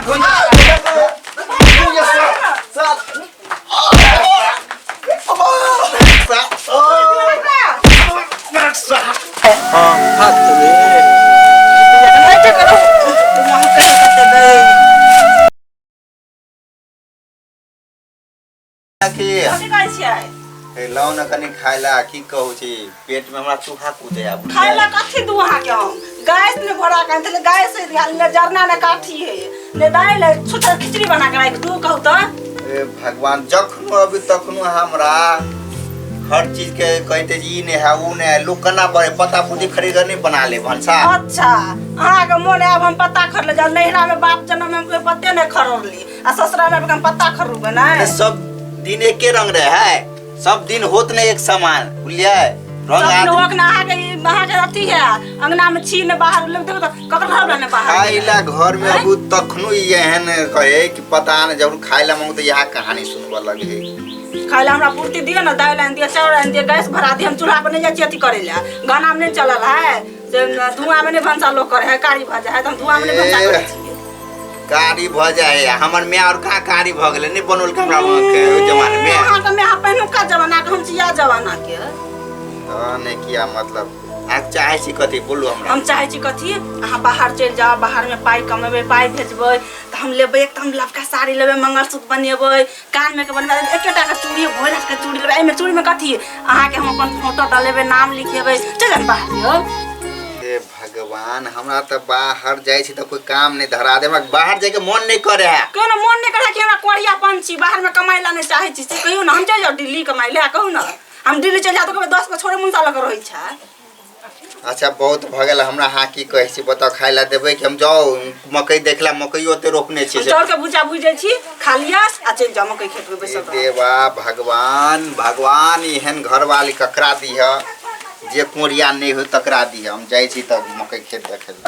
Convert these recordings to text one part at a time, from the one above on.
की कथी कहै छियै? हे लाउ ने कनि खाय ला। की कहू छी, पेट में हमरा चूहा कूदे आ। खाय ला कथी दू अहाँके? हम गैस ने भरा के आनतै, गैस ने जरना ने काठी है ने दालि है, छुछल खिचड़ी बना के राखि दू, कहू तऽ। ए भगवान, जखनो अभी तखनो हमरा हर चीज के कहते जे ई नहीं है, ऊ नहीं है। लोग केना बड़े पत्ता पूती खरीद कर नहीं बना ले भनसा? अच्छा, अहाँके मोन आब हम पत्ता खरीद ले। नैहरा में बाप जन्म में हम कोई पत्ते नहीं खरीदली आ ससुरा में हम पत्ता खरीदबै नहीं? सब दिन एके रंग रहे है, सब दिन होत नहीं एक समान, बुझलियै? रंग सब आदमी लोक ना अहाँके अहाँके अथी है, अंगना में छी ने बाहर लोग देखो तऽ ककरो घर ने बाहर खाय ला घर में अबू तखनो ई एहन कहे कि पता नहीं, जब खाय ला मांगू तो यह कहानी सुनबऽ लगे। खाय ला हमरा पूर्ति दिअ ने, दालि आनि दिअ, चाउर आनि दिअ, गैस भरा दिअ। हम चूल्हा पर नहीं जाइ छी अथी करै लए। गाना में नहीं चलल है से धुआं में नहीं भनसा लोग करे है, कारी भऽ जाइ है, तऽ हम धुआं में नहीं भनसा करै छियै। कारी भऽ जाइ है हमर माय, और कहाँ कारी भऽ गेलै? नहीं बनौलकै हमरा वहाँ के ओहि जमाने में। अहाँके माय पहिलुका जमाना के, हम छी इएह जमाना के। तऽ नहि किया, मतलब अहाँ चाहै छी कथी, बोलू हमरा। हम चाहै छी कथी? अहाँ बाहर चलि जाउ, बाहरमे पाइ कमेबै, पाइ भेजबै तऽ हम लेबै एकदम लबका साड़ी लेबै, मंगलसूत्र बनेबै, कानमे के बनबै, एकेटा के चूड़ी, भरि हाथ के चूड़ी लेबै। एहिमे चूड़ीमे कथी? अहाँके हम अपन फोटो डलेबै, नाम लिखेबै। चलि जाउ बाहर यौ। हे भगवान, हमरा तऽ बाहर जाइ छी तऽ कोई काम नहि धरा दे। हमरा बाहर जाइके मन नहि करे है। कहियो ने मन नहि करे कि हमरा कोढ़ियापन छी, बाहरमे कमाइ लए नहि चाहै छी, से कहियौ ने। हम चलि जाउ दिल्ली कमाइ लए, कहू ने। हम दिल्ली चलि जाउ तऽ कहबै 10 गो छोड़े मुनसा लऽ कऽ रहै छै। अच्छा, बहुत भऽ गेल हमरा। अहाँ की कहै छी बताउ, खाय लए देबै कि हम जाउ मकई देखला? मकई ओते रोपने छी से। चाउरके भुजा भुजै छी, खा लिअ आ चलि जाउ मकई खेतमे बैसल रहब। देवा भगवान, भगवान एहन घरवाली ककरा दिह, जे कोरिया नहि हो तकरा दिह। हम जाइ छी तऽ मकई खेत देखै लए।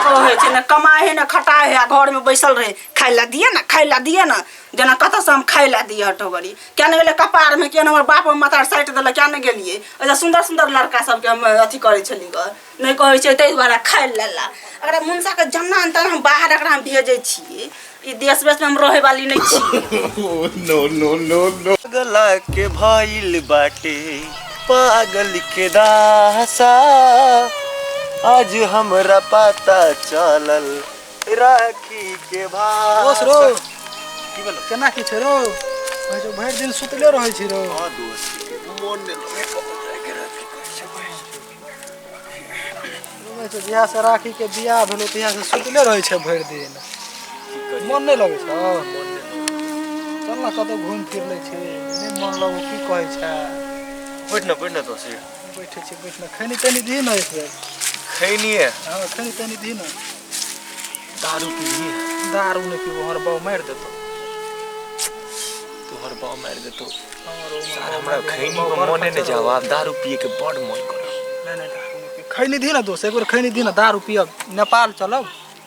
कहै छै ने कमाइ है ने खटाइ है, आ घरमे बैसल रहे, खाय लए दिअ ने, खाय लए दिअ ने। जेना कतऽसँ हम खाय लए दिअ? हटोगरी क्या नहि गेलै कपारमे, किया हमर बाप माता साटि देलक, क्या नहि गेलियै? एहिजा सुन्दर सुन्दर लड़का सबके हम अथी करै छली गऽ, नहि कहै छै ताहि दुआरे खाय लेला। एकरा मुनसाके जन्ना अन्तर हम बाहर एकरा हम भेजै छियै। ई देश वेशमे हम रहै वाली नहि छी। नो नो नो नो। गला के भइल बाटे पागल के दासा, आज हमरा पता चलल राखी के दोस्त भाषा। रो। की भेलो? केना की छै रो? कहै छौ भरि दिन सुतले रहै छी रो। हाँ दोस्त, मोन नहि लगै कतौ जाइके रहै, की कहै छै भाई? कहै छौ जहिया से राखी के बियाह भेलो तहिया से सुतले रहै छै भरि दिन। की करियै? मन नहि लगै छौ? मोन नहि लगै। चल ने कतौ घुमि फिर लै छी। नहि मन लगौ की कहै छै? बैठ न, बैठ न दोस्त। बैठे छी, बैठ न। खैनी तैनी दिही ने एक बेर। खैनी है? हाँ, खैनी तैनी दिही ने। दारू पीबही? दारू नहि पीबो, हमर बाउ मारि देतौ। तोहर बाउ मारि देतौ? हाँ रो, सार बाउ हमरा मारि देतौ। खैनी बाउ पर बड़ मने नहि खच्चर जाओ हो। आब दारू पिए के बड़ मन कर। नहि नहि, दारू नहि पी। खैनी दिही ने दोस्त, एक बेर खैनी दिही ने, दारू पियब, नेपाल चलब।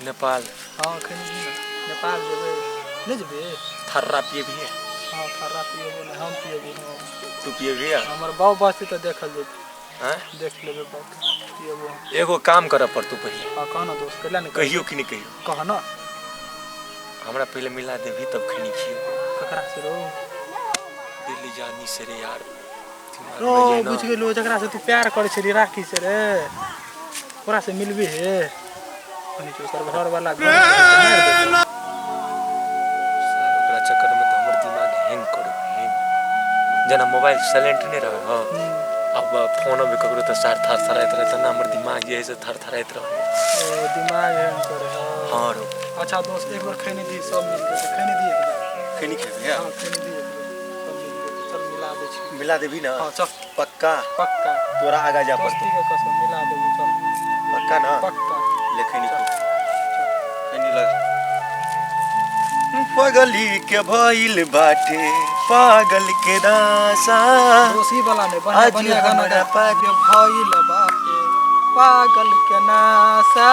नेपाल? हाँ, खैनी दिही ने, नेपाल जेबै। नहि जेबै? थर्रा पिएबही? हाँ, थर्रा पियबो नहि, हम पियबो। हाँ। तू पिएबही? हमर बाउ बचतै तऽ देखल जेतै। आँय? देख लेबै बाउके, पियबो हम। एगो काम करऽ पड़तौ पहिले। हाँ, कह ना दोस्त, कैला नहि? कहियो कि नहि कहियो? कह ना। हमरा पहिले मिला देबही तब खैनी खिएबो। ककरा से रो? दिल्ली जानी से रे यार, दिमाग रो में जे ना बुझि गेलो, जकरा से तू प्यार करै छली राखी से रे, ओकरा से मिलबी हे? कहै छै ओकर घरवाला घर मारि देतौ। सार ओकरा चक्कर में तऽ हमर दिमाग हैंग करू हैंग, जेना मोबाइल साइलेंट नहि रहै हौ, अब फोन अबै ककरो तऽ सार थर थराइत रहै, तेना हमर दिमाग जे है से थर थराइत रहै। ओ दिमाग हैंग करे हौ? हाँ रो। अच्छा दोस्त, एक बेर खैनी दी, सब मिल जेतै। खैनी दी एक बेर। खैनी खेबही? हाँ, खैनी दी एक बेर, सब मिल जेतै। चल, मिला दै छी। मिला देबही ना? हाँ, चल। पक्का? पक्का। तोरा आगा जा पड़तौ। दोस्ती के कसम, मिला देबू, चल। पक्का ना? पक्का। ले खैनी खो, खैनी लग। पगली के भइल बाटे पागल के दासा। दोषी वाला नहीं, बढ़िया आज बढ़िया गाना हमरा गा के भइल बाटे पागल के नासा,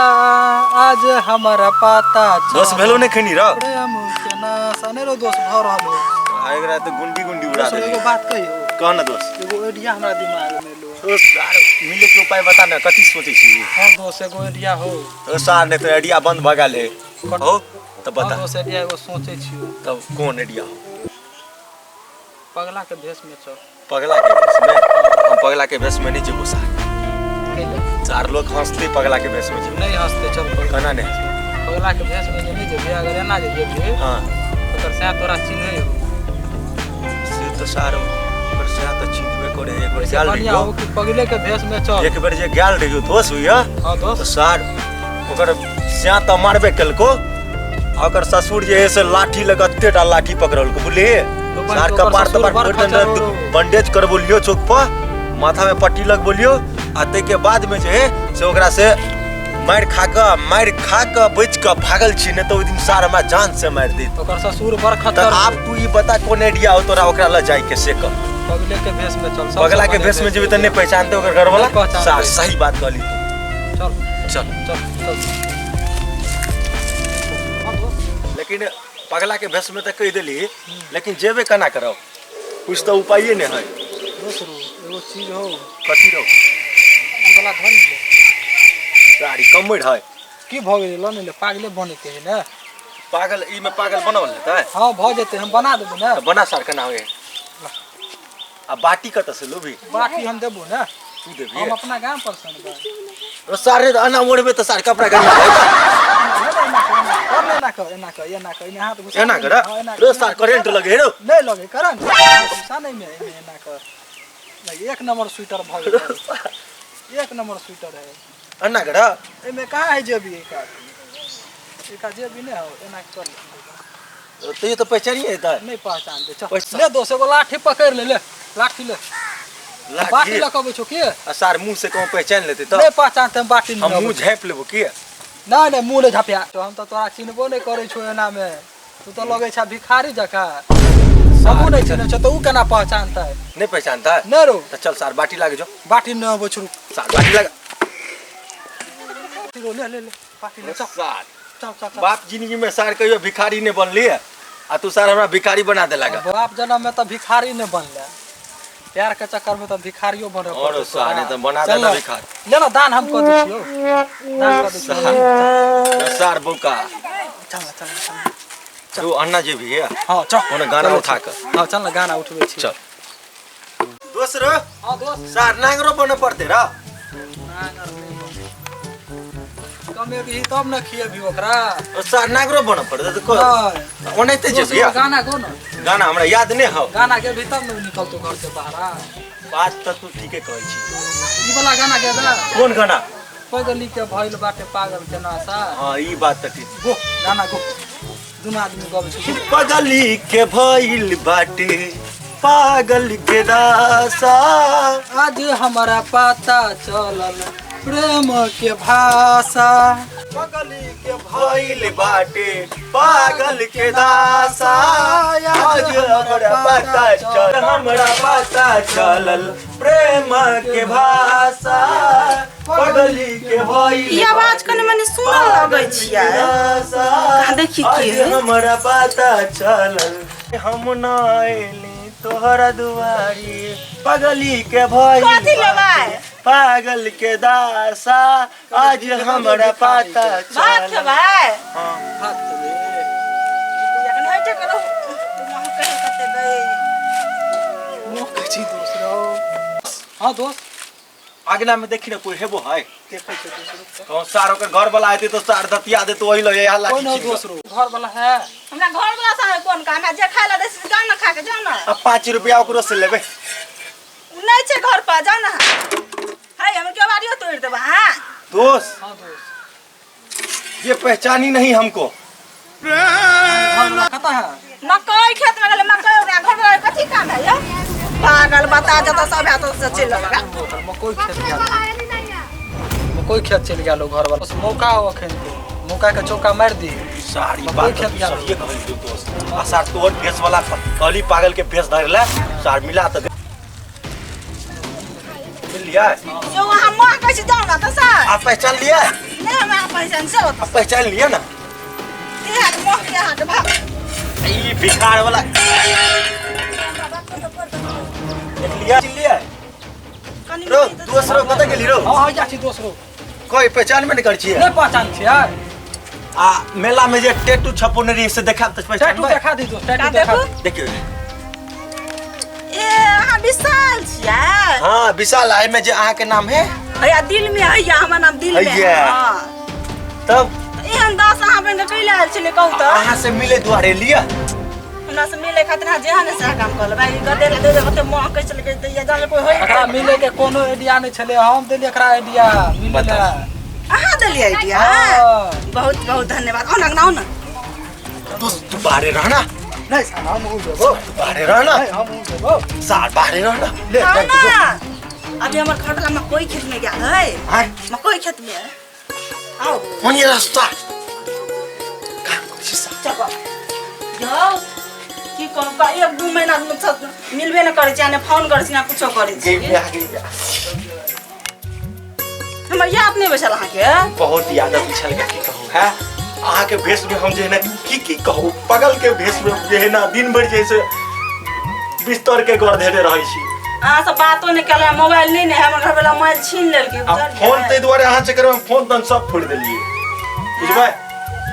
आज हमरा पता दोस्त भेलो ने खैनी र? प्रेम के नासा नहीं रो दोस्त, भऽ रहल हो। आ एकरा तऽ गुंडी गुंडी उड़ा दोस्त, देली। एगो बात कहियो? कह ना दोस्त। एगो आइडिया हमरा दिमाग में एलो। दोस्त यार, मिले के उपाय बता ना, कथी सोचै छी? हाँ दोस्त, एगो आइडिया हो। ओ सार, नहि तऽ आइडिया बंद भऽ गेल है। हो तऽ बता। दोस्त, आइडिया एगो सोचै छियौ। तब कोन आइडिया हो? पगला के भेष में चल। पगला के भेष में? हम पगला के भेष में नहीं जेबो सार। कैले? चार लोग हंसते पगला के भेष में जेबो। नहीं हंसते, चल पगला। केना नहीं? पगला के भेष में जे नहीं जेबही, अगर एना जे जेबही हाँ, ओकर सैह तोरा चिन्है हो। से तऽ सार ओकर सएह तऽ चिन्हबे करे। एक बेर ओइसे गेल बढ़िया रहियो हो कि पगले के भेष में चल। एक बेर जे गेल रहियो दोस्त हुइया। हाँ तऽ दोस्त। सार ओकर सएह तऽ मारबे केलको आ ओकर ससुर जे है से लाठी लऽ कऽ एते टा लाठी पकड़लको, बुझलिही? तो सार ओकर कपार ससुर तपार बड़ फोड़ि देने। खचर हो। बंडेज करबोलियो चौक पर, माथा में पट्टी लगबोलियो आ ताहिके बाद में जे है से ओकरा से मारि खा कऽ बचि कऽ भागल छी, नहि तऽ ओहि दिन सार हमरा जान से मारि देत। ओकर ससुर बड़ तऽ खतर। आब तू ई बता, कोन आइडिया हो तोरा ओकरा लऽ जाय के, से कह। पगले के भेष में चल, सबसे पगला के बढ़िया। भेष में जेबै तऽ नहि पहचानते ओकर घरवाला। नहि पहचानतै। सार सही बात कहली तू। चल। चल। चल चल, हाँ दोस्त। लेकिन पगला के भेष में तऽ कहि देली, लेकिन जेबे केना करब? कुछ तऽ उपाये नहि है। दोस्त रो, एगो चीज हो। कथी रहो? ई वाला धर ले। सारी कमर है। की भऽ गेलै? लऽ ने ले, पागले बने के है ने। पागल, ई में पागल बनाओल जेतै? हाँ, भऽ जेतै, हम बना देबो ने। तऽ बना सार, केना होय? आ बाटी कतऽ से लोभी? बाटी हम देबो ने। तू देबी? हम अपना गाम पर से अनबै। रो सारे एना ओढ़बे तऽ सार कपड़ा गंदा हेतै। एना कर, कर ले, एना कर, एना कर, एना कर, एना हाथ घुसा। एना कर? हाँ, एना। रो सार करेंट लगे रो। नहीं लगे, करंट घुसा नहीं में, एमे एना कर। नहीं, एक नंबर स्वेटर भऽ गेल, एक नंबर स्वेटर है। एना कर। एमे कहाँ है जेबी? एका एका जेबी नहीं हो, एना कर ले। तो ये तो पहचानिए हेतै। नहीं पहचानते, चल। पैसा। ले दोस्त, एगो लाठी पकड़ ले, ले लाठी ले। बाटी लाठी? लऽ के अबै छौ की? आ सार मुंह से कहूँ पहचान लेते नहीं तऽ पहचानते, हम बाटी हम नहीं मुंह अबै। झाँपि लेबो की? नहीं नहीं, मुँह नहीं झापिया। तो हम तऽ तोरा चिन्हबो नहीं करै छौ एना में, तू तऽ लगै छ भिखारी जकाँ। हमहूँ नहीं चिन्है छौ तऽ उ केना पहचानतै? नहीं पहचानता है। नहीं रो। तऽ चल सार, बाटी लागे जो। बाटी नहीं अबै छौ, रुक। सार बाटी लगा। रो, ले ले ले बाटी ले, चल। सार चल चल चल। बाप जिंदगी में सार कहियो भिखारी नहीं बनली है आ तू सार हमरा भिखारी बना देलक। बाप जन्म में तऽ भिखारी नहीं बनले, प्यार के चक्कर में तऽ भिखारियो बने। और सार नहीं तऽ बना देला भिखारी। ले ना, दान हम कऽ दै छियौ, दान कऽ दै छियौ। सार बौका। चल ना, चल ना, चल ना। तू अन्ना जे भी है। हाँ, चल। कोनो गाना चलै उठा छी। कऽ। हाँ, चल ना, गाना उठबै छी। चल दोस्त रो। हाँ दोस्त। सार नांगरो बने पड़ते रा। नांगर नहि बने। कमेबही तब ने खिएबही ओकरा। और सार नांगरो बने पड़ते तऽ को नहि। ओनाहिते दोस्त, जेबही। एगो गाना गो ना। गाना हमरा याद नहीं हो। गाना गेबही तब ने निकलतो घर से बाहर। बात तऽ तू ठीके कहै छी। ई वाला गाना गेबे। कोन गाना? पगली के भइल बाटे पागल के नासा। हाँ, ई बात तऽ ठीक। गो गाना गो, दुनू आदमी गबै छी। पगली के भइल बाटे पागल के दासा। आज हमरा पता चलल प्रेम के भाषा। पगली के भइल बाटे पागल के दासा, आज हमरा पता चल, हमरा पता चलल प्रेम के भाषा। पगली के भइल ई आवाज कने मने सुनल लगै छियै। कहाँ देखी के आज है? हमरा पता चलल। हम ना अइली तोहरा दुआरी, पगली के भइल कथी लेबै? पागल के दासा, आज हमरा पता भात चलल। खेबै? हाँ। भात खेबै। एखन हटि कऽ रहू। महकै कते गै। मुँह कहै छी दोस्त रौ। हाँ दोस्त। अगला में देखी ना, कोई हेबो है। देखै छै दोस्त, रुक तऽ। कहूँ सार ओकर घर वाला हेतै तऽ सार दतिया देतो ओहि लऽ यहाँ कोइ लाठी न छीन कऽ। दोस्त रौ, घर वाला है। हमरा घर वाला संगे कोन काम है? जे खाय ला दै छै, जाउ ने खा के जाउ ने। आ 5 रुपया ओकरो से लेबै। उ नहि छै घर पर, जाउ ने। है हमर केवाड़ियो तोड़ि देबै अहाँ। दोस्त। हाँ दोस्त। ये पहचानी नहीं हमको। घर वाला कतऽ है? मकई खेत में गेलै, मकई ओकरा घर वाला कथी काम है यौ? पागल बता जतऽ सब हैत ओतऽ चलि अयबै। मकई खेत गेल, मकई खेत चलि गेल घर वाला। बस मौका हो अखन के, मौका के चौका मारि दी। सारी मकई बात खेत तऽ गेल। सहिए कहली दोस्त। आ सार तोहर भेष वाला कहली पागल के भेष धरले सार मिला तऽ मिल लिया। यौ, अहाँ माँ कहै छी, जाउ ने तऽ सर। आप पहचान लिया? नहि, हमरा पहचान से आप पहचान लिया ना? अहाँके मोह के अहाँके भाग। ई भिखार वाला देख लिया, चिन्ह लिया? कनि रो दोस्त रो, कतऽ गेली रो? हाँ हाँ, जा छी दोस्त रो। कोई पहचान में नहीं कर छियै? नहि पहचान छियै। आ मेला में जे टैटू छपौने रहिए से देखाब तऽ टैटू पहचानबै? देखा दी दोस्त, टैटू का देखा देखू? दी। देखियौ। ए अहाँ विशाल छियै? हाँ विशाल, एहिमे जे अहाँके नाम है। हैया दिल में हैया, हमर नाम दिल में है। हैया। हाँ। तब एहन दास अहाँ बनि कऽ कैला आयल छलियै कहू तऽ? अहाँ से मिले दुआरे लिअ। हमरा से मिले खातिर अहाँ जेहन है सएह काम कऽ लेबै। ई गदेला दे देबै, ओते महकै छलै कि दैया जाने कोइ होइ। एकरा मिले के कोनो आइडिया नहीं छले, हम देलियै एकरा आइडिया मिले ला। बताउ। अहाँ देलियै आइडिया? हाँ। बहुत बहुत धन्यवाद। आउ ने अंगना, आउ ने। दोस्त तू बाहरे रहना। नहीं साहब, हम उ जेबो। तू बाहरे रहना। नहीं, हम उ जेबो। सार बाहरे रहना। ले, आउ जाइ ने। जो। अभी हमर घरवला मकई खेत में गेल है। आँय? मकई खेत में है। आउ। ओनी रास्ता काम करै छी सार। चल जाओ। की कहू का, एक दू महीना में सब मिलबे न करै छै, ने फोन करै छै, ने कुछो करै छै। गई बियाह, गई बियाह। हमर याद नहि बैसल अहाँके? बहुत याद अबै छल, की कहू है अहाँके भेष में हम जे है ना की की कहू पगल के भेष में जे है ना दिन भरि जे है से बिस्तर के गोर धेने रहै छी। अहाँ सब बातो नहि केलहुँ, मोबाइल नहि ने हमर घरवला मोबाइल छीन लेलकै, आ बुझलियै? फोन ताहि दुआरे अहाँ चक्कर में फोन तोन सब फोड़ि देलियै, बुझबै?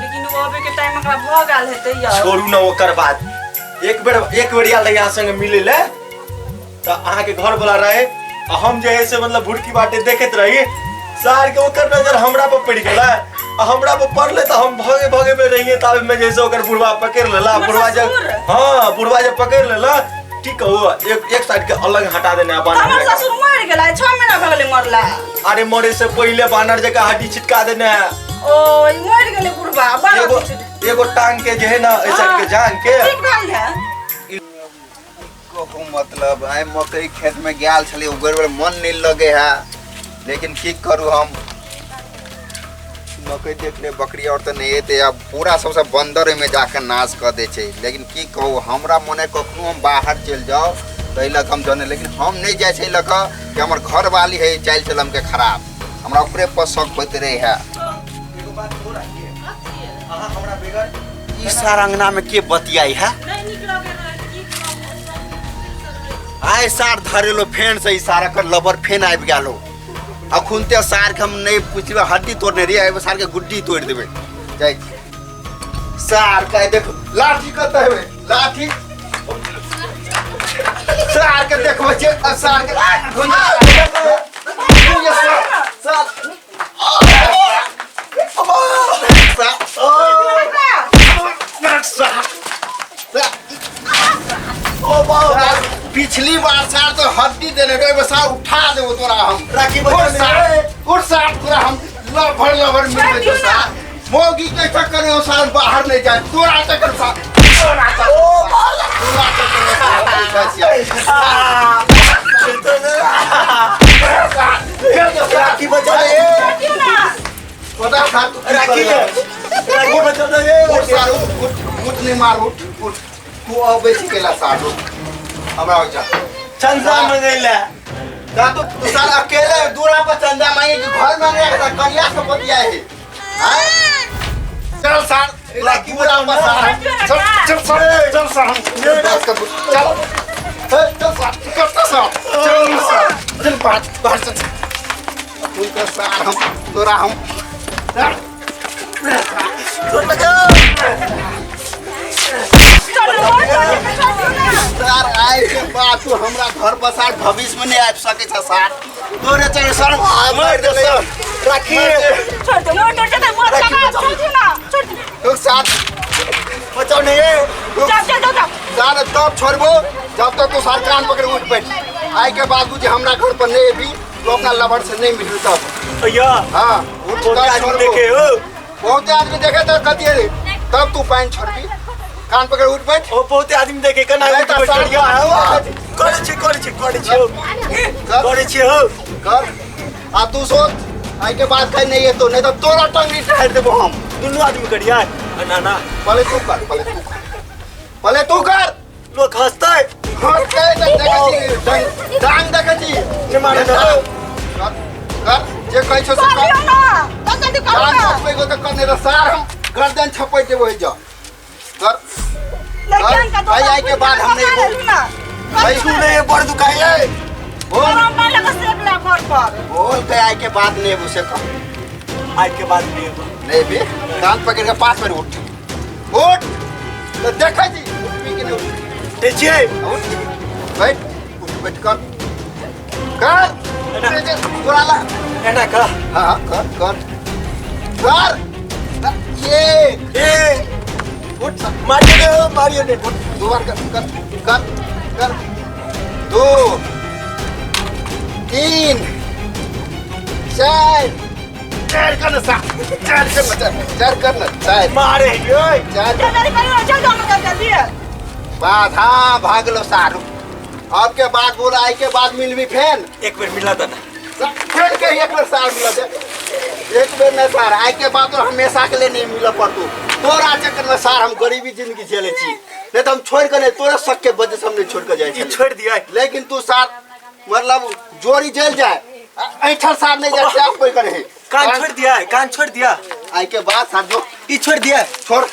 लेकिन ओ अबे के टाइम ओकरा भऽ गेल हेतै यौ। छोड़ू ना ओकर बात। एक बेर आयल रही अहाँ संगे मिलै लए तऽ अहाँके घर वाला रहे आ हम जे है से मतलब भुटकी बाटे देखैत रही, सार के ओकर नजर हमरा पर पड़ि गेलै आ हमरा पर पड़लै तऽ हम भगे भगे में रहिए, ताबे में जे है से ओकर बुढ़वा पकड़ि लेला। हमर बुढ़वा जब ससुर? हाँ बुढ़वा जब पकड़ि लेला, की कहू एक साइड के अलग हटा देने आ बानर हमर जकाँ। ससुर मरि गेलै, 6 महीना भऽ गेलै मरला। अरे मरे से पहिले बानर जकाँ हड्डी छिटका देने है। ओ ई मरि गेलै बुढ़वा, बड़ा एगो किछु। एगो टांग के जे है ना एहि साइड के जांग के ठीक भेल है। कहू मतलब आइ मकई खेत में गेल छलियै, उगड़ बेर मन नहीं लगे है, लेकिन की करू हम मकई देख ले बकरी और तऽ नहीं एतै, आब पूरा सबसँ बन्दर ओहिमे जाके नाश कऽ दै छै। लेकिन की कहू हमरा मने कखनो हम बाहर चलि जाउ ताहि लऽ कऽ हम जने, लेकिन हम नहि जाइ छै एहि लऽ कऽ कि हमर घरवाली है चालि चलनके खराब, हमरा ओकरे पर शक होइत रहै है। एगो बात हो रही है, अहाँ हमरा बगैर ई सार अंगना में के बतियाई है? नहि नीक लगै रहै, की कहू। आइ सार धरेलो फेन से ई सारा कर लबर फेन आबि गेलो। अखुनते सार के हम नहीं पुछबै, हड्डी तोड़ने रहियै, एगो सार के गुड्डी तोड़ि देबै। जाइ छी। सार के देखो लाठी कतऽ हेबै, लाठी सार के देखबै छै, आ सार के सार पिछली बार सार तो हड्डी देने रहे, सार उठा देबो तोरा हम। राखी उठ बचा सार, उठ सार, तोरा हम लभर लभर मिलबै दियौ तो ना। सार। मौगी के चक्कर में सार बाहर नहीं जाए, तोरा चक्कर सार, तोरा चक्कर तोरा चक्कर में सार नहीं जाइ छियै। राखी बचा ले। दियौ ना। बता सार तू की राखी करबै? राखी बचा ले। उठ सार, उठ, उठ, उठ नहीं मार, उठ, उठ। तू अबै छी केला सार, उठ। हमरा हो जा। चंदा मंगैला का तो तू साल अकेले दूरा पर चंदा मांगे कि घर में नहीं आता, कन्या से बतियाए है। आय? चल सार, राखी दूरा पर सार। चल, चल सार, चल सार, हम चल। ए, चल सार, तू करता सार। चल सार, चल बाहर, बाहर चल। तू के सार हम, तोरा हम। चल। सार आए के बाद तू हमरा घर पर सार भविष्य में नहीं आबि सकै छ सार। तोरे चल सार, मार दे सार। राखी छोड़ दे, मोड़ तोड़ जेतै, मोड़ लगा, छोड़ दियौ ना, छोड़ दियौ। रुक सार, बचाओ नहीं है। रुक। जाओ, जाओ, जाओ, जाओ। सार तब छोड़बो जब तक तू सार कान पकड़ उठ बैठ। आइ के बाद जे हमरा घर पर नहीं एबी तो अपना लवर से नहीं मिलू तब। भैया हाँ, उठ बहुत तब आदमी छोड़बो। देखे हो, बहुत आदमी देखे तो कथी रे, तब तू पानि छोड़बी, कान पकड़ उठ बैठ। ओ बहुत आदमी देखे कना नहीं उठ तो बैठ सार गया है। करे छी करे छी करे छी हो, कर, करे छी हो। कर। आ तू सोच आइ के बाद कहीं नहीं है तो नहीं तो तोरा टंगरी ठाड़ देबो हम। दुनू आदमी करिया ना ना। पहले तू कर, पहले तू कर, पहले तू कर। लोग हंसते हंसते तऽ देखै छी, डांग देखै छी। ने मारे ना। कर, कर, जे कहै छौ से कर कर। दियौ ना, जल्दी जल्दी करू डांग ना। छपैगो तऽ करने रह सार, हम गर्दन छपै देबो है जा। कर। लड़कियन का भाई, आइ के बाद हम नहीं बोल। ना। भाई, सुन ले बड़ दुखाई है। बोल। हम नहीं लगा सेक ला घर पर। बोल के आइ के बाद नहीं से कह। आइ के बाद नहीं एबो। नहीं भी कान पकड़ के 5 बेर उठ उठ तो देखै छी उठबी कि नहीं उठबी। ठीक छियै। उठ बैठ उठ बैठ कर कर तोरा ला एना कर। हाँ कर कर कर ये ए उठ मारियो दे हो, मारियो दे। उठ दो बार कर कर कर कर 2 3 4 4 कर ना 4 कर ना 4 कर ना 4 मारे ओए 4 चल जल्दी करियो, चल जाओ ना जल्दी। बाधा भागलो सारू। अब के बाद बोला आई के बाद मिलबी फेन। एक बेर मिला दे ना। फेन के एक बेर सार मिला दे। एक बेर नहीं सार आई के बाद तो हमेशा के लिए नहीं मिल पड़तू। तोरा चक्कर में सार हम गरीबी जिंदगी झेले छी, नहीं तो हम छोड़ के नहीं, तोरा शक के वजह से हम नहीं छोड़ के जाए ई छोड़ दिया। लेकिन तू सार मतलब जोड़ी जेल जाए ऐठा सार नहीं जाए, आप कोई करे कान छोड़ दिया, कान छोड़ दिया। आई के बाद सार जो ई छोड़ दिया। छोड़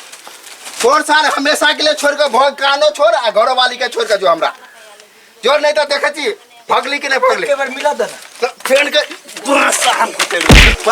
छोड़ सार हमेशा के लिए छोड़ के भग कानो छोड़ आ घरो वाली के छोड़ के जो हमरा जोर नहीं तो देखे छी भगली कि नहीं भगली। एक बार मिला दे ना। तो फेन के पूरा साम कुचेलू।